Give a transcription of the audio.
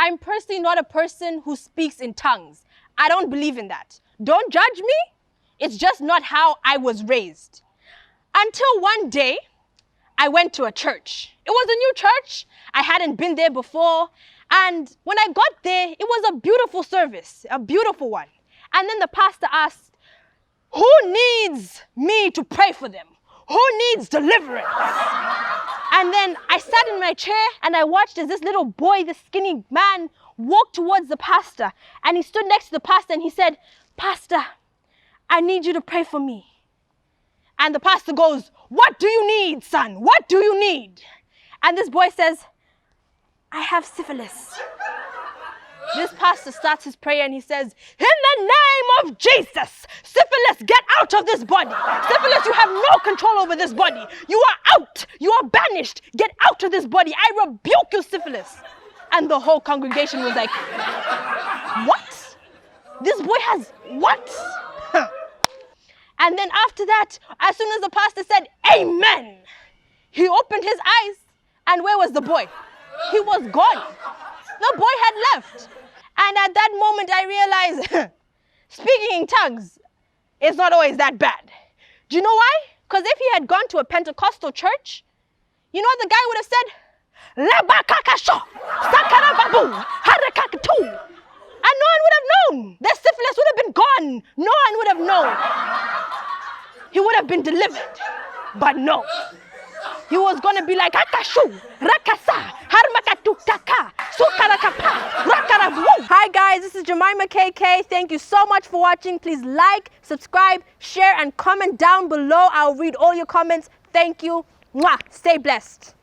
I'm personally not a person who speaks in tongues. I don't believe in that. Don't judge me. It's just not how I was raised. Until one day, I went to a church. It was a new church. I hadn't been there before. And when I got there, it was a beautiful service, a beautiful one. And then the pastor asked, who needs me to pray for them? Who needs deliverance? And then I sat in my chair and I watched as this little boy, this skinny man, walked towards the pastor. And he stood next to the pastor and he said, Pastor, I need you to pray for me. And the pastor goes, what do you need, son? What do you need? And this boy says, I have syphilis. This pastor starts his prayer and he says, in the name of Jesus, syphilis, get out of this body. Syphilis, you have no control over this body. You are out. You are banished. Get out of this body. I rebuke you, syphilis. And the whole congregation was like, what? This boy has what? And then after that, as soon as the pastor said, amen, he opened his eyes. And where was the boy? He was gone. The boy had left. And at that moment, I realized speaking in tongues is not always that bad. Do you know why? Because if he had gone to a Pentecostal church, you know what the guy would have said? Labakakasho, sakarababu, harakakatu. And no one would have known. The syphilis would have been gone. No one would have known. He would have been delivered. But no. He was going to be like, Akashu, Rakasa, Harmakatutaka, Sukarakapa, Rakarabu. Hi guys, this is Jemima KK. Thank you so much for watching. Please like, subscribe, share, and comment down below. I'll read all your comments. Thank you. Mwah. Stay blessed.